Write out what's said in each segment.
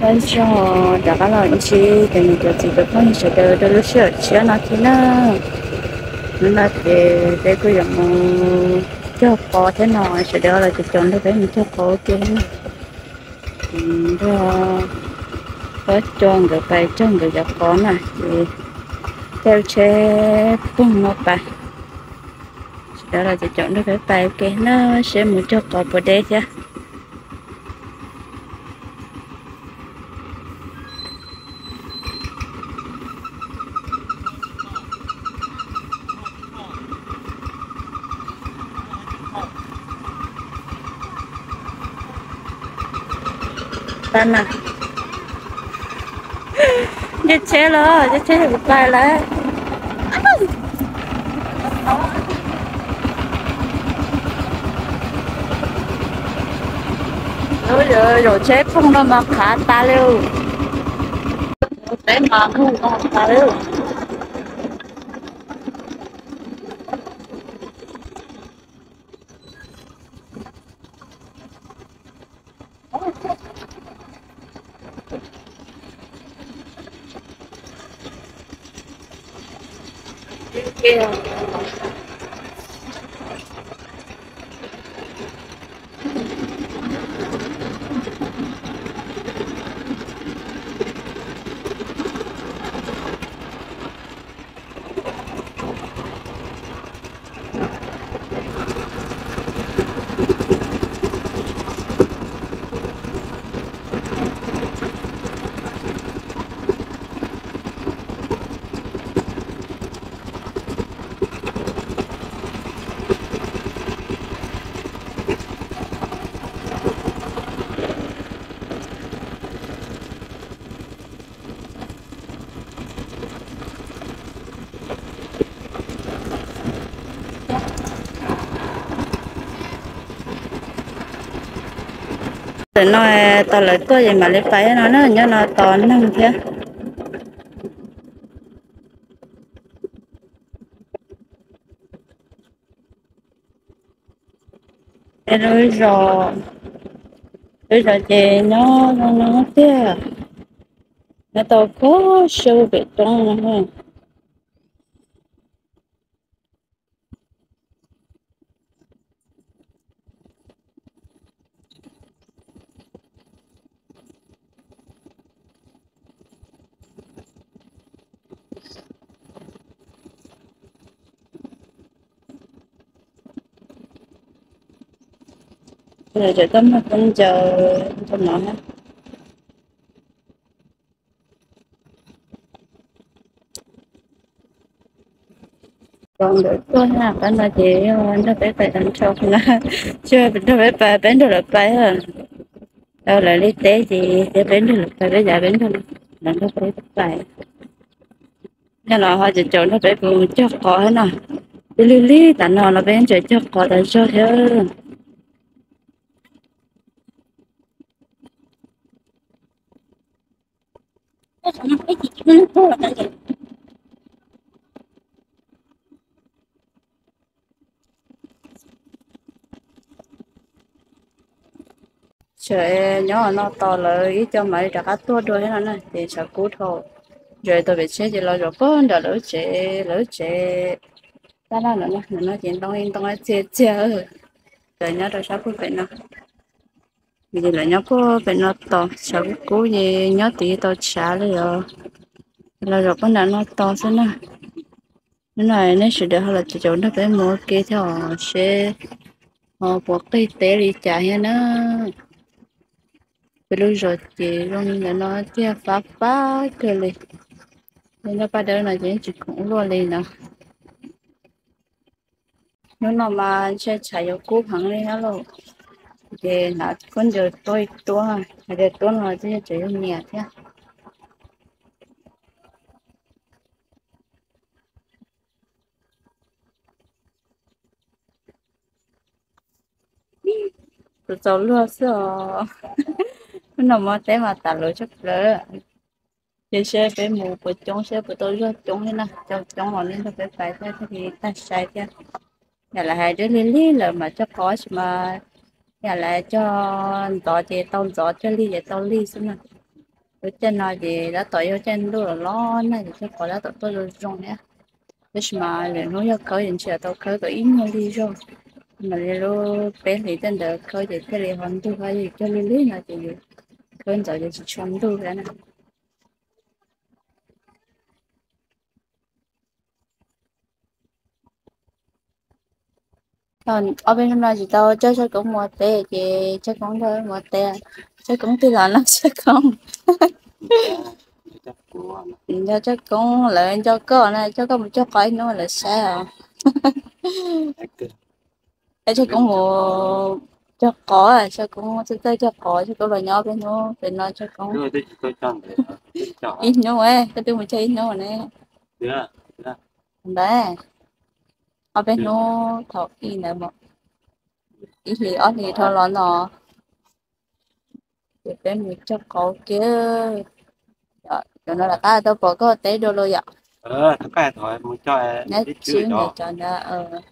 Ib zaug rov qab los ntsib cov niam cov txiv cov phooj ywg sawv daws rau lub sij hawm tshiab no thiab na. Hnub no ces peb kuj yuav mus cog qos thiab no, sawv daws los cov caum nrog peb mus cog qos ua ke na. Nrog Pob Cua nkawd pais cog nkawd cov qos na, ces caij tsheb poog no pais. Sawv daws los cov caum nrog peb pais ua ke na, seb mus cog qos puas deb thiab. Tag na, caij tsheb los, caij tsheb kuv pais lawm. Zaum tsheb phooj no mas qhav tas li, teb mas muag tas li. Tam no tos lawv tuaj ces mam li pais no na, nyob no tos neeg thiab. Lub zos, lub zos ces nyob no tiag, nyob tau khuab siab pem roob no. Tseem tuaj muag khaub ncaws rau no na. Tos nkawd tuaj na, qhov no ces yog nrog peb pais tag nrho na, tsis yog nrog peb pais, peb nrog lawv pais. Tau lawv li teb ces thiab peb nrog lawv pais, peb yav peb nrog lawv nrog peb pais. Nyob no ho cov caum nrog peb mus cog qos thiab no. Ib lig lig tas no los peb tseem cog qos tas zog thiab. Tseem nyob no tos lawv ib co mam li rov qab tuaj dua thiab no na, ces tshav kub dhau. Ntawm tau pem tsheb ces los zaum puag nram lawv tsev, lawv tsev tab laj no, no ces ntoo ib ntoo txiag txiag. Lawv nyob rau sab puag pem no, ces lawv nyob puag pem no tos, tshav kub kub ces nyob tid tau tshav li os. Los zaum puag nram no tos xwb na. Hnub no nej sawv daws ho los caum nrog peb mus ua ke thiab os, seb ho puas qig teb li cas thiab na. Peb lub zos ces zoo li ntawm no tiag, fab fab kawg li. Peb nrog paj dawb no ces yeej tsis khoom luaj li no. Hnub no mas ntshe tshav yuav kub heev li thiab lauj. Ces hnav khaub ncaws tuab ib tuab, hais tias tuab no twb tseem yog niam thiab. Tus txaus luag xwb os. Hnub no mov teb mas tas lawv tshaj plaws. Ces seb peb mus puas coob, seb puas tau zog coob li na, coob coob los nej nrog peb pais thiab thiaj li tag sai thiab. Yam lawv hais deb lig lig lawm mas cog qos, tab sis mas yam lawv cog ntxov ces tau ntxov, cog lig ces tau lig xwb na. Lub caij no ces tab tom yog caij ntuj los los nag ces cov qos tab tom tuaj zoo zoo thiab. Tab sis mas lwm hnub yog khawb ces ntshe tau khawb tau ib nyuag lig zog, mas li lub peb hlis tej ntawd khawb ces thiaj li ho ntug, yog cog lig lig no ces yus khawb ntxov ces tsis tshua ntug thiab na. Ob peb hnub no tsis tau coj Tshaj Koob mus ua teb ces Tshaj Koob nrog mus ua teb, Tshaj Koob twg los nrog Tshaj Koob. Nrog Tshaj Koob, lawv nco koj na, coj koj mus cog qos ib hnub lawv saib os. Es Tshaj Koob mus cog qos, Tshaj Koob txawj txawj cog qos, Tshaj Koob los nyob peb hnub pem no Tshaj Koob. Ib hnub, koj twb mus cog ib hnub ne. Ntawd, ob peb hnub thaum ub ntawd, ib hlis ob hlis dhau los no, ces peb mus cog qos kiag. Cov no lawv qab tau pom koj teb dua los yom? Neb tsis ntawd cov ntawd.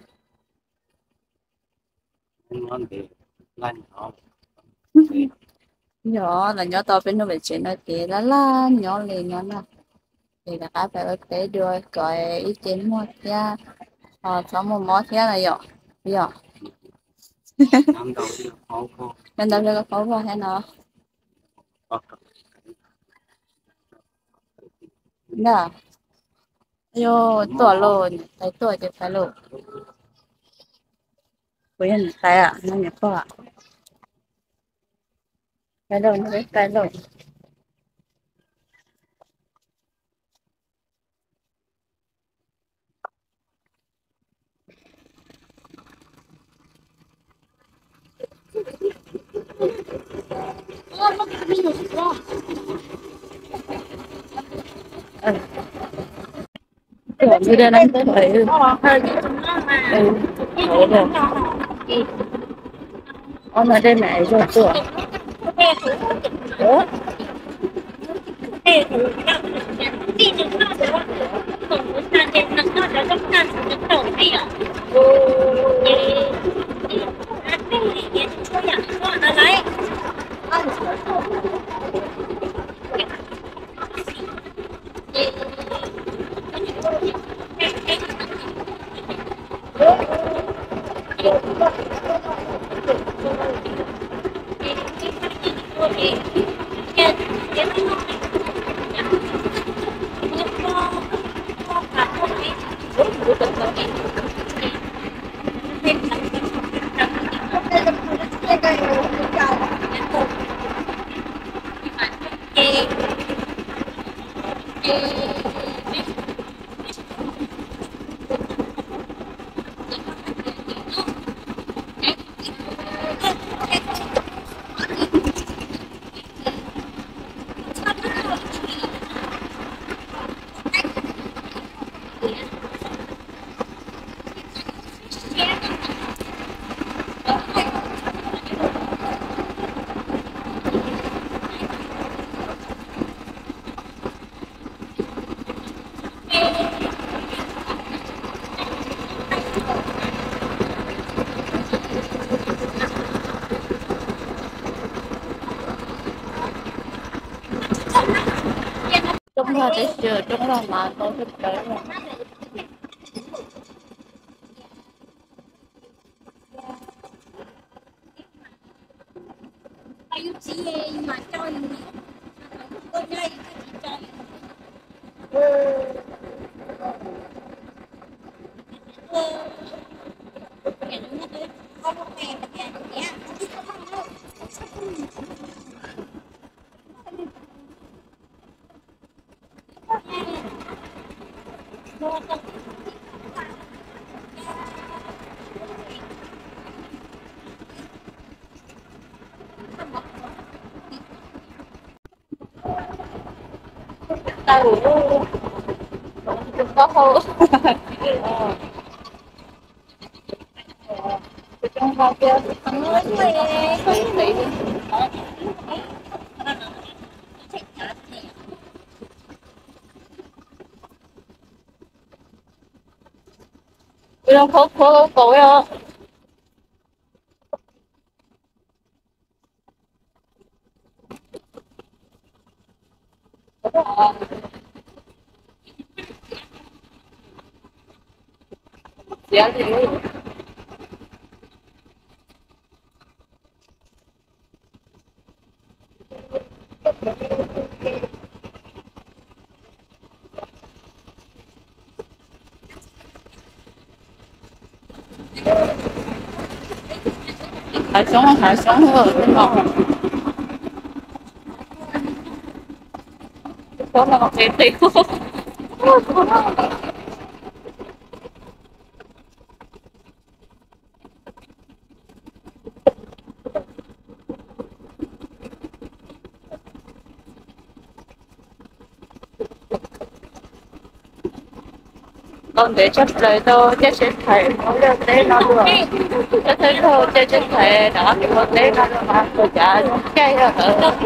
Yog los nyob tau peb hnub pem tsev no ces laj laj nyob li nyob na. Ces lawv qab pais ua teb dua kom ib ce muag thiab, ho txhob muaj mob thiab na yom? Yog. Nyob ntau li los paub vog thiab no. Ntag. Yog tuaj lauj, niam tais tuaj ces pais lauj. Kuv yog niam tais, no niam pog. Pais lauj, pais lauj. Ob no dej mam zog tuaj. Rooj log tab sis rooj log mas tau kawg. Ua zoo khaub khuab kaus os. Hav xyoob, hav xyoob no. Xyoob no qis qis. Tau ntev tshaj plaws rau Caj Seev Thais mus liaj teb no dua. Coj thawj zaug Caj Seev Thais rov qab mus ua teb no dua mas kuv cav zoo caij yog lawm.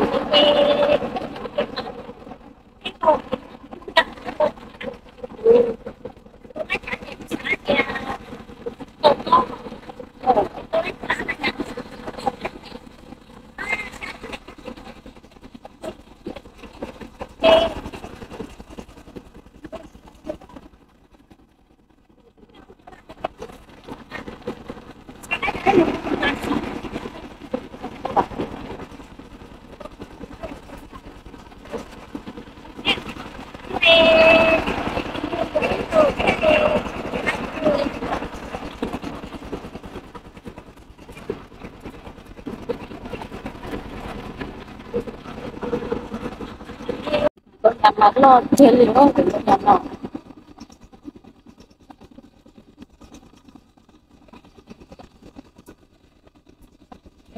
Cov nyam mas loj tiag li, cov nyam no.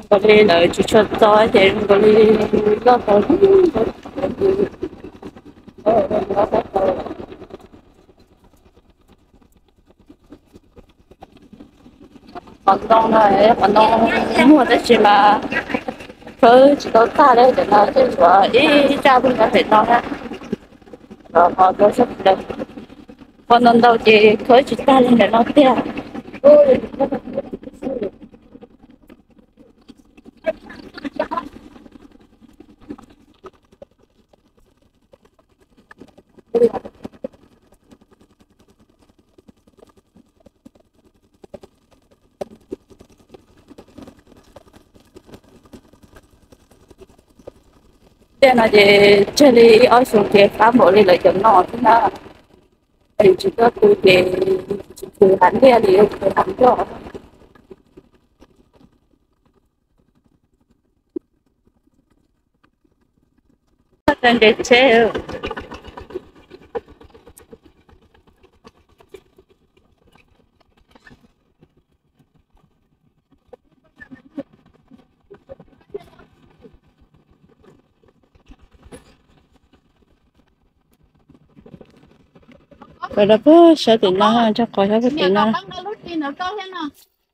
Zoo nkaus li lawv tsis tshua txo ces zoo nkaus li loj tau. Qhov ntoo no, qhov ntoo muag tab sis mas khawb tsis tau tag li, cov no tej zaum ib zaj pheej nyob pem no na. Qhov ntoo ntau ces khawb tsis tag li ntawm no tiag. Tej no ces tseg li ib ob xyoos ces fab npaum li lawv cov no thiab na. Es tsis tau tu ces tsis khwv hav liaj li, khwv hav nroj. Nres tsheb. Peb rau puag sab tim no, ntsog qhov sab puag tim no.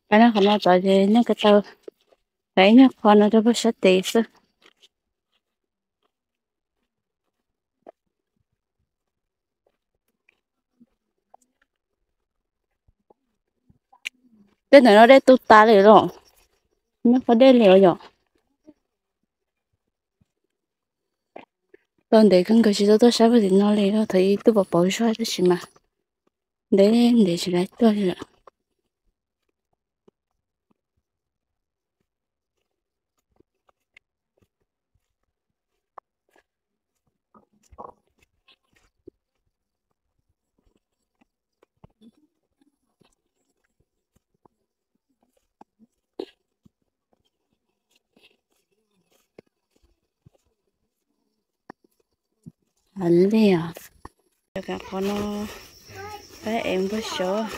Peb nyob qhov no tod ces nyob ko taw, peb nyob qhov no rau puag sab tim xwb. Tej ntawm no dej tu tas li los, nyob qhov dej li os yom. Tau ntev kawg nkaus tsis tau tuaj sab puag tim no li, thaum ub tuaj pom pom zog tab sis mas ntev ntev tsis laiv tuaj li lawm. Heev li os. Cov kav qhov no, peb ev npawg Suav,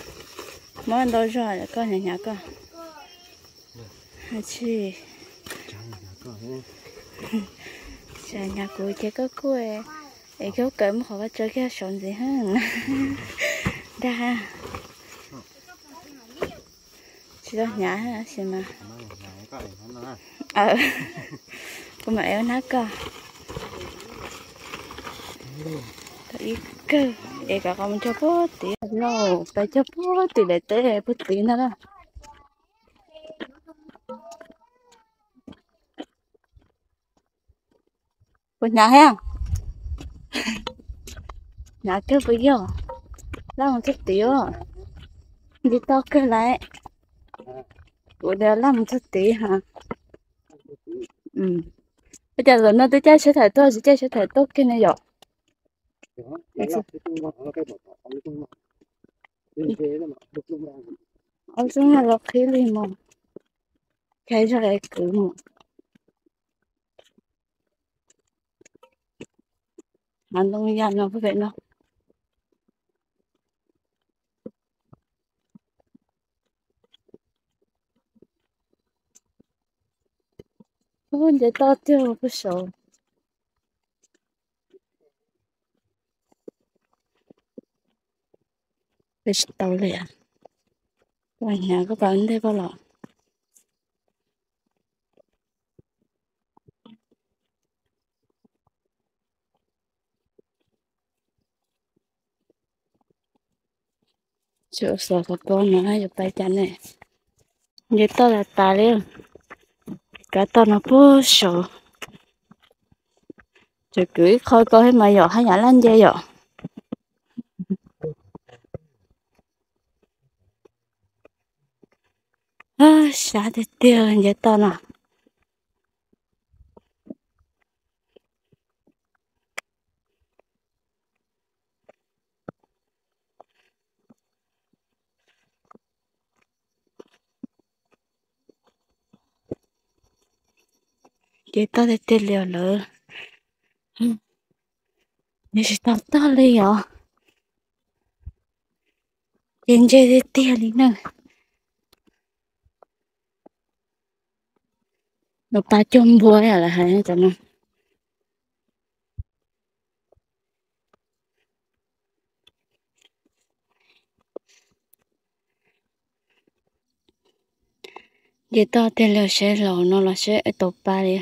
muab ntau zog koj hnyav hnyav koj. Tsis hnyav kuv ces koj kuj es koj kawm muab qhov vaj tsaws kiag saud ntxiv. Dag. Tsis tau hnyav tab sis mas kuv mam ev hnab koj. Tau ib kawg es kom qhov mus cog puag tid lauj, pais cog puag tim daim teb puag tid ntag lauj. Puas hnyav thiab? Hnav kawg puas yog? Laj mus txog tid os. Nce toj kawg lawm. Kuv tias laj mus txog tid ha. Ua cas zaum no twb caij sab thawm tuaj, tsis caij sab thawm tuaj kiag ne yom? Ob lub no los qhib li mos, khaiv zog es kwv mus. Hnav ntoo yam no puag pem no. Ub, nce toj tiag puag saud. Peb tsis tau li. Koj hnyav koj pab ntej koj los. Tsis ua xov xov ko no yuav pais cas ne. Nce toj tas tas li. Kav toj no puag saud. Tseem kwv ib qho ko thiab mas yom, haj yam laj nce yom. Sab tiag tiag nce toj no. Ces toj tiag tiag li os lawm. Nws tsis tau toj li os. Ces ntse tiag tiag li na. Nws pa cuag npua lawm hais cov no. Ces toj tiag li seb laus no los seb tau pa li.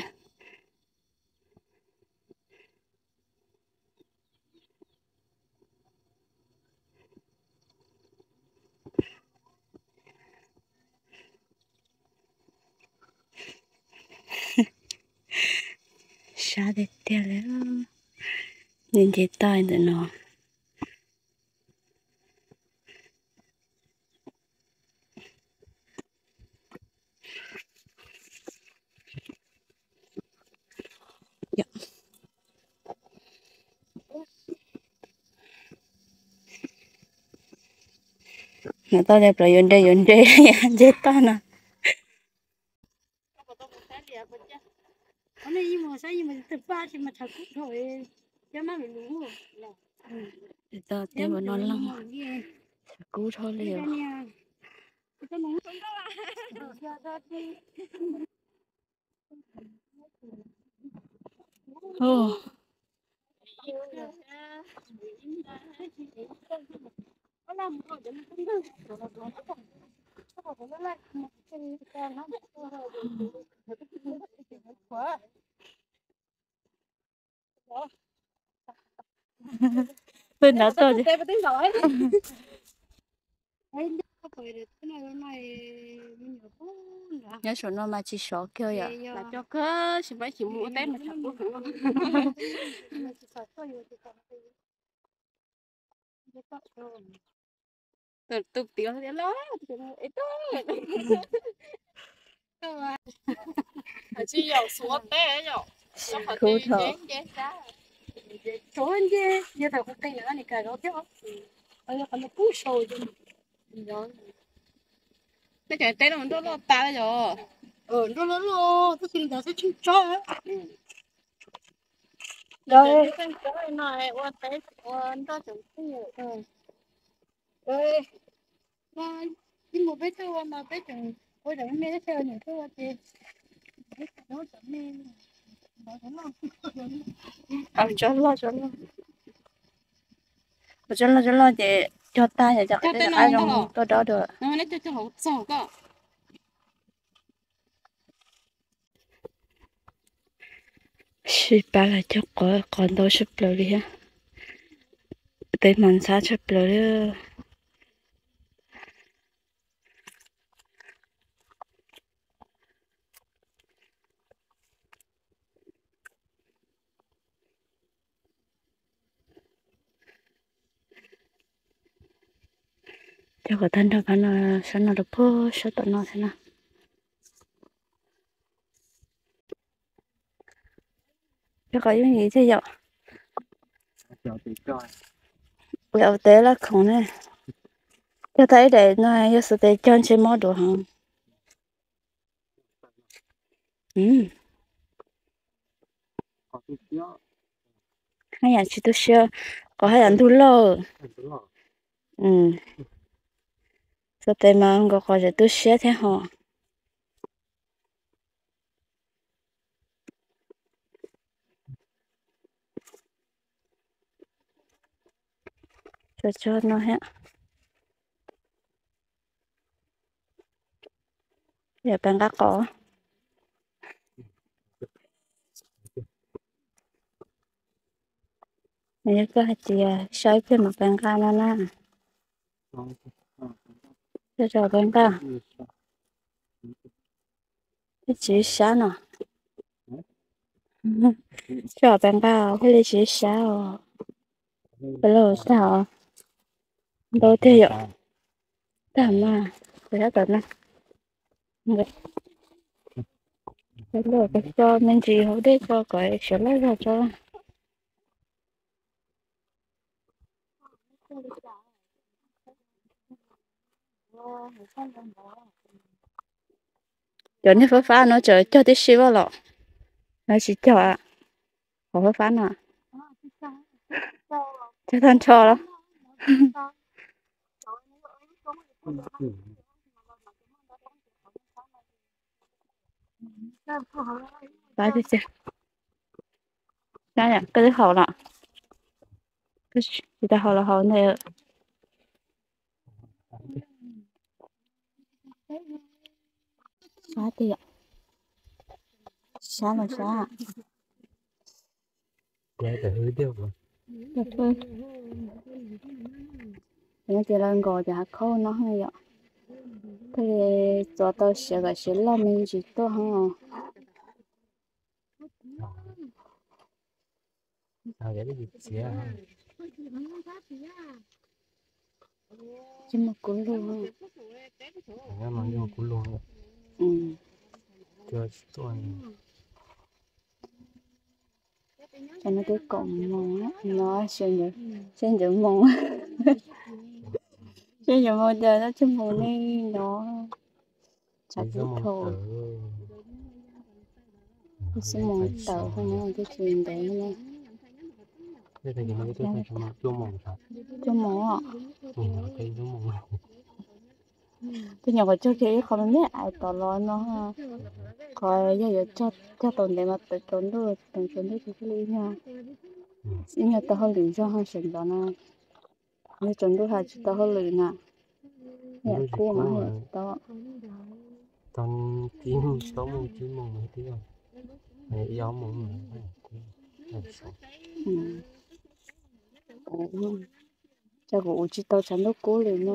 Sab tiag tiag li. Nws nce toj ntawm no. Hnov toj tias plaws yuav nres yuav nres nce toj no. Toj tiag ua no loj, tshav kub dhau li os. Peb nrad tuaj. Nyob saum no mas tsis sov kiag yom. Tus tiv los, tsis yog xuv teb yom. Kub dhau. Tov nce, yog thaum qhov qis lawm nws kawg zov thiab. Qhov no kub sau. Tej cov teb no nroj loj tas yom. Nroj loj loj tab sis ntawd xwb tsheej tsob. Ua teb ua nroj tseem tsheej. Ib mus peb tuaj ua mas peb tseem ua cov me me, peb tuaj ua ces tsob loj, tsob loj, tsob loj, tsob loj ces cog tag yom, cov qab zoo tuaj dob dua. Sib pab los cog qos, qos ntau tshaj plaws li thiab. Tej hmos ntxhab tshaj plaws li. Qhov tag nrho qhov no, sab no rau puag sab tom no thiab na. Coj qhov yooj yim thiab yom. Ua tes laj khoom ne. Cog tag ib daim no yog xuas tes cog ntshe mob duav heev. Haj yam tsis tu siab, qhov haj yam ntug loj. Xuas tes mas nkaus qhov tseem tu siab thiab ho. Tso tso no thiab. Yog pes nqa qos. Yog koj hais tias saib pliag mam pes nqa no na. Tso pes nqa. Tsis sab no. Tso pes nqa thiaj li tsis sab os. Peb los tag os. Ntau tiag yom. Tag mas, pes sab tom no. Peb los pes tso me ntsis hauv dej tso kom siav loj zog tso. Cov niag fab fab no tseem cog tib si vaj los, no tsis cog. Qhov fab fab no cog tag nrho los. Fab tiag tiag. Koj twb haus los? Tsis tau haus los haus ntej. Sab tiag, sab mas sab. Tias lawv nkaus ces hav khaub no yom. Thiaj li txuas tau siav kom siav loj me ntsis tuaj ho. Tsis muaj kub lug. Cov no twb kaum moos no, seb ncaws moos, seb ncaws moos cas no tsis moos ne no. Tshav kub dhau. Xub moos tawm no twb tsis ntev ne. Cuaj moos os. Tej nyuam qhuav cog kiag ib qho me me ais tom los no, qhov yog yuav cog tau ntev mas tawm tsaus ntuj, tawm tsaus ntuj ces thiaj li yog ib nyuag tau hauj lwm zog ho sawv ntxov no. Yog tsaus ntuj hais tsis tau hauj lwm na, yam kub mas tau. Tau ib moos tsib moos twb yog, ib ob moos. Cas kuv ua tsis tau tshav ntuj kub li no.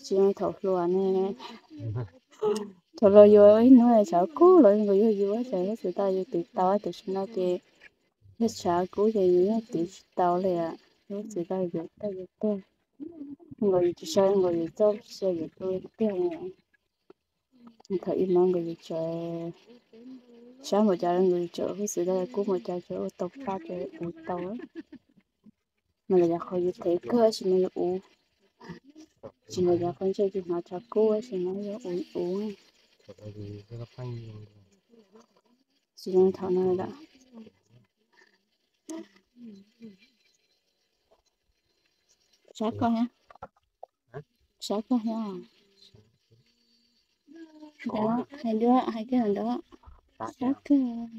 Tsis thaum hluas ne, thaum hluas yuav ib hnub tshav kub los nkaus yog yus, tsam yog txawm tau yus tiv tau, tam sim no ces yog tshav kub ces yus yeej tiv tsis tau li. Yus txawm tau yus tau yus tuag, nkaus yus tsis so nkaus yus txoj sia yus tu tiag. Thaum ib hmos nkaus yus tseem sab npaum cas nkaus yus tseem huj xwm tau kub npaum cas tseem ua tau pab tseem ua tau. Mas los yog qhov yus thev kawg tab sis mas yus ua, tsis los yog qhov ntshe tsis hnov tshav kub tab sis mas yus ua ua. Tsis zoo thaum no lawm. Sab koj thiab, sab koj thiab. Hais duab hais kawg nrov, sab kawg.